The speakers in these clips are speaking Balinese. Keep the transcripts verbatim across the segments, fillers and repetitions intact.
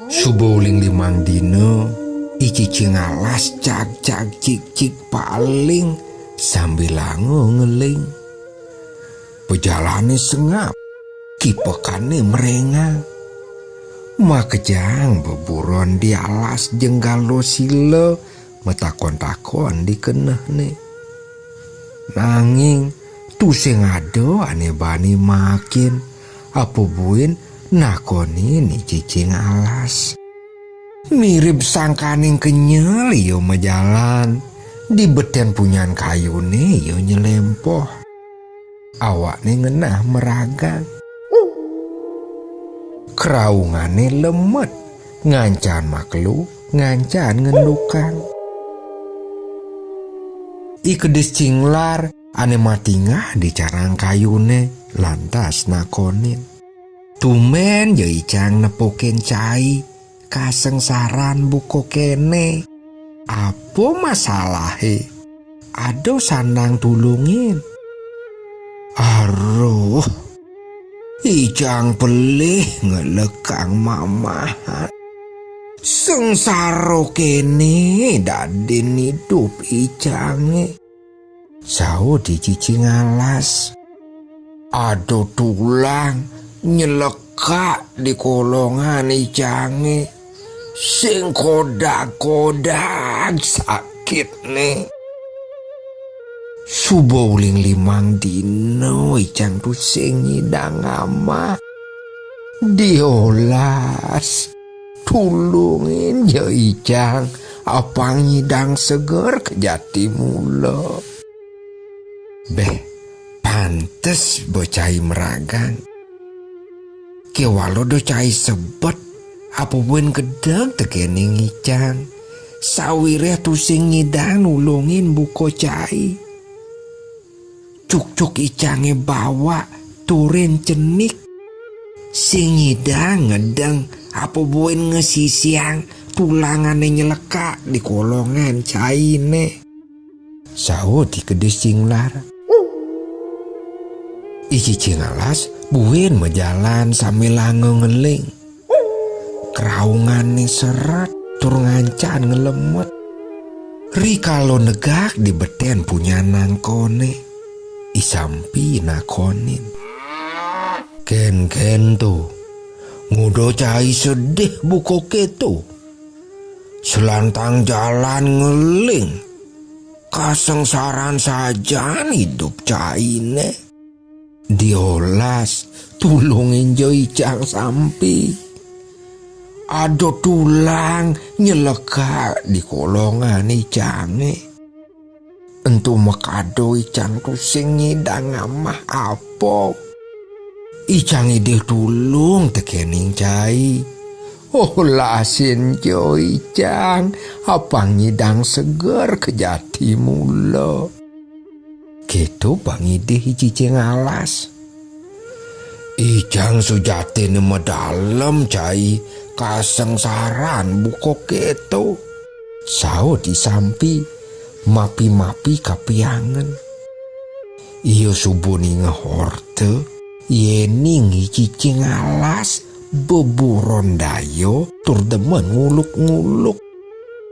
Suba uling limang dina, I Cicing Alas cag-cag cig-cig paling sambilanga ngeling. Pajalané sengap, kipekané merengang. Makejang beburon di alas jenggal dosila matakon-takon di kenehné. Nanging tusing ada ané bani maakin apa buin nakonin I Cicing Alas. Mirib sangkaning kenyel ia majalan, di betén punyan kayuné ia nyelempoh. Awakné ngenah meragang. Kraungané lemet, ngancan makelu, ngancan ngendukang. I Kedis Cinglar ané matingah di carang kayuné lantas nakonin, "Tumbén ja icang nepukin cai kasengsaran buka kéné. Apa masalahé? Ada sandang tulungin?" "Aruh, icang pelih ngelekang mamahan. Sengsara kéné dadin idup icangé," saut I Cicing Alas. "Ada tulang nyelekak di kolongan icangé. Sing kodag-kodag sakitné. Suba uling limang dina icang tusing ngidang amah. Diolas, tulungin ja icang, apang ngidang seger ka jati mula." Béh, pantes ba cai meragang. Kéwala da cai sebet, apa buin gedeg tekéning icang. Sawiréh tusing ngidang nulungin buka cai. Cukcuk icangé bawak turin cenik. Sing ngidang ngedeng, apa buin ngesisiang tulang ané nyelekak di kolongan cainé, saut I Kedis Cinglar. I Cicing Alas buin majalan sambilanga ngeling. Kraungané seret tur ngancan ngelemet. Rikala negak di betén punyan nangkoné, I Sampi nakonin, "Kénkén to, nguda cai sedih buka kéto? Selantang jalan ngeling, kasengsaran sajan idup cainé. Diolas, tulungin ja icang Sampi. Ada tulang nyelekak di kolongan icangé. Ento makada icang tusing ngidang amah apa. Icang ngidih tulung tekéning cai. Olasin ja icang, apang ngidang seger ka jati mula." Kéto pangidih I Cicing Alas. "Icang sujatiné madalem cai kasengsaran buka kéto," saut I Sampi, mapi-mapi kapiangen. Ia suba ningeh orta, yéning I Cicing Alas beburon daya tur demen nguluk-nguluk.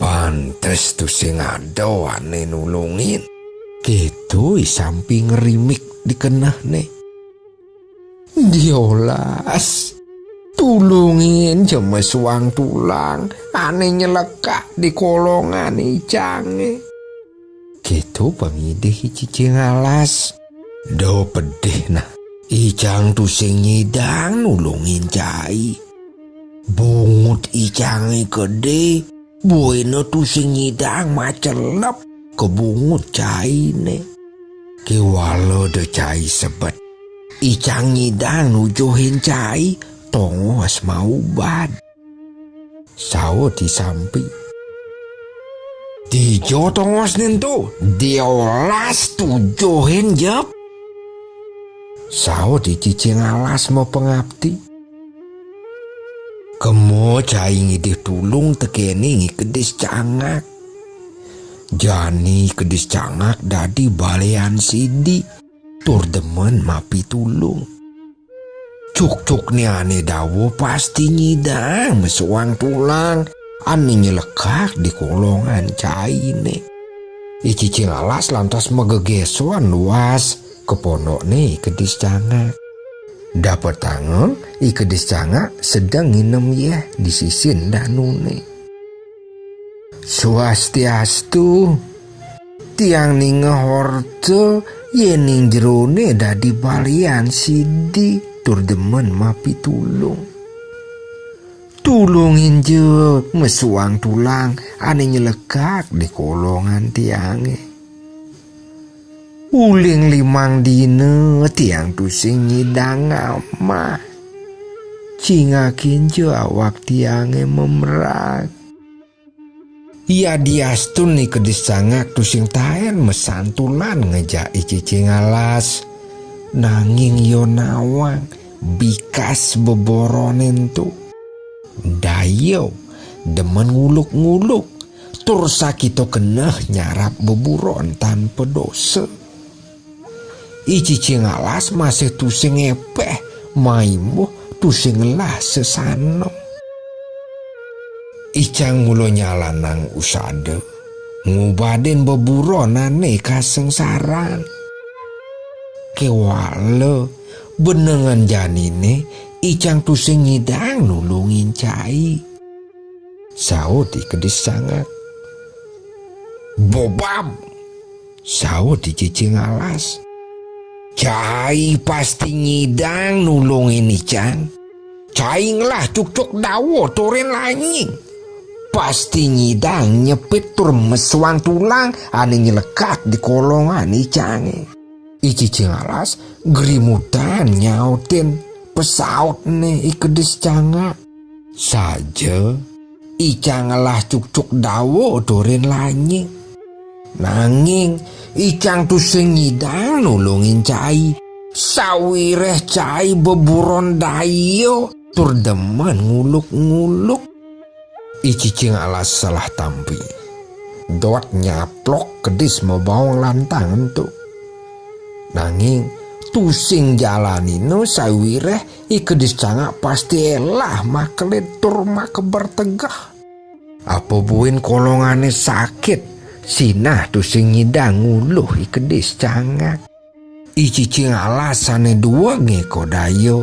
"Pantes tusing ada ané nulungin," kéto I Sampi ngrimik di kenehné. "Diolas, tulungin ja mesuang tulang ané nyelekak di kolongan icangé," kéto pangidih I Cicing Alas. "Da pedih nah, icang tusing nyidang nulungin cai. Bungut icangé gedé, buina tusing nyidang macelep ka bungut cainé. Kéwala da cai sebet, icang nyidang nujuhin cai tongos maubad," saut I Sampi. "Dija tongosné ento, diolas tujuhin jep," saut I Cicing Alas mapangapti. Kema cai ngidih tulung tekéning I Kedis Cangak. Jani I Kedis Cangak dadi baléan sidi. tur demen mapitulung. Cukcukne ane dawa pasti nyidang mesuang tulang ane nyelekak di kolongan caine. I Cicing Alas lantas magegeson luas ka pondokne I Kedis Cangak. Dapetanga I Kedis Cangak sedeng nginem yeh di sisin danune. "Swastiastu, tiang ningeh orta yening jerone dadi balian sidi tur demen mapitulung. Tulungin ja mesuang tulang ane nyelekak di kolongan tiange. Uling limang dina tiang tusing nyidang amah. Cingakin ja awak tiange memerag." Yadiastun I Kedis Cangak tusing taen mesantulan ngejak I Cicing Alas, nanging ia nawang bikas beborone ento. Dayo demen nguluk-nguluk, tur sakita keneh nyarap beburon tanpa dosa. I Cicing Alas masih tusing epeh, maimbuh tusing ngelah sesana. Icang mula nyalanang usada, ngubadin beburon ane kasengsaran. Kewala benengan janine, icang tusing nyidang nulungin cai. Saut I Kedis Cangak. "Bobab!" saut I Cicing Alas. "Cai pasti nyidang nulungin icang. Cai ngelah cukcuk dawa turin lanying. Pasti nyidang nyepit tur mesuang tulang ane nyelekak di kolongan icange." I Cicing Alas gerimutan nyautin pesautne I Kedis Cangak. "Saja, icang ngelah cukcuk dawa turin lanying. Nanging icang tusing nyidang nulungin cai. Sawireh cai beburon dayo tur demen nguluk-nguluk." I Cicing Alas salah tampi. Dot nyaplok kedis mabaong lantang ento. Nanging tusing jalanina sawireh I Kedis Cangak pasti elah makelit tur makeber tegeh. Apa buin kolongane sakit, sinah tusing nyidang nguluh I Kedis Cangak. I Cicing Alas sane dueg ngeko daya,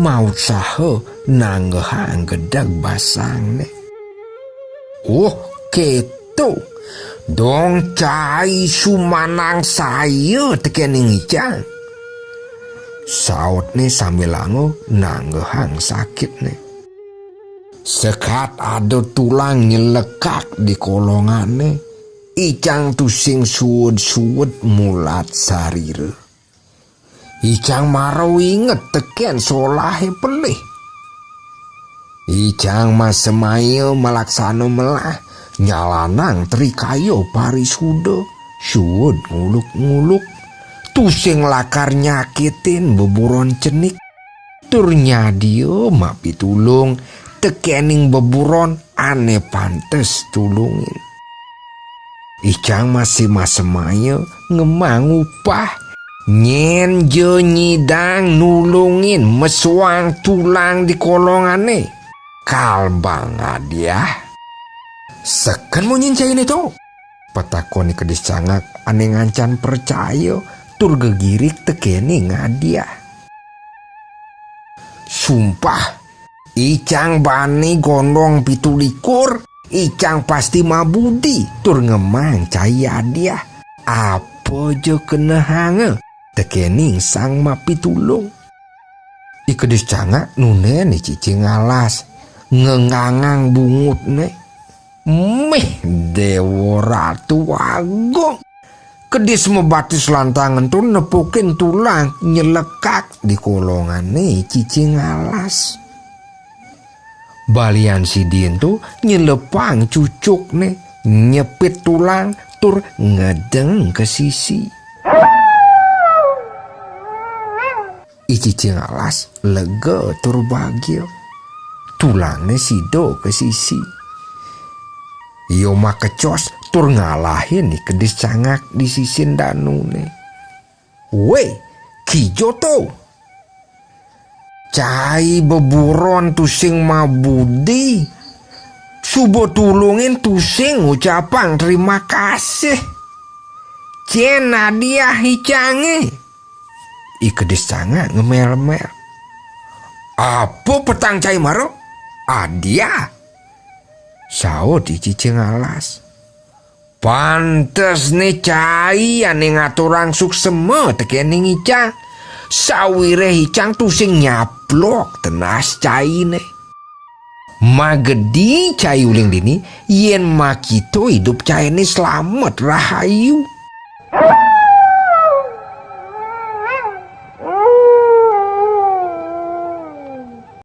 mausaha nanggehang gedeg basangne. "Uh, keto. Dong cai sumanang saya tekening icang," sautne sambilanga nanggehang sakitne. "Sekat ada tulang nyelekak di kolongane, icang tusing suud-suud mulat sarira. Icang mara inget teken solahe pelih. Icang masemaya malaksana melah, nyalanang trikaya parisuda, suud nguluk-nguluk, tusing lakar nyakitin beburon cenik, tur nyadia mapitulung tekening beburon ane pantes tulungin. Icang masih masemaya ngemang upah, nyen ja nyidang nulungin mesuang tulang di kolongane. Kalbang hadiah." "Seken munyin caine to?" patakon I Kedis Cangak ane ngancan percaya tur gegirik tekening hadiah. "Sumpah, icang bani gondong pitu likur, icang pasti mabudi tur ngemang cai hadiah. Apa ja kenehanga tekening Sang Mapitulung." I Kedis Cangak nunden I Cicing Alas, ngenggangang bungutne. "Mih, Dewa Ratu Agung! Kedis mabatis lantang ento nepukin tulang nyelekak di kolongane Cicing Alas. Balian sidi ento nyelepang cucukne, nyepit tulang tur ngedeng ke sisi." I Cicing Alas lega tur bagia. Tulangne sida ke sisi. Ia makecos tur ngalahin I Kedis Cangak di sisin danune. "Weh, Kijo to. Cai beburon tusing mabudi. Suba tulungin tusing ngucapang terima kasih. Cen hadiah icange. I Kedis Canga ngemel-mel. Apa petang cai mara? Hadiah. Saut I Cicing Alas. Pantes ne cai ane ngaturang suksema tekening icang. Sawiréh icang tusing nyaplok tenas caine. Magedi cai uling dini, yen makita idup caine slamet rahayu.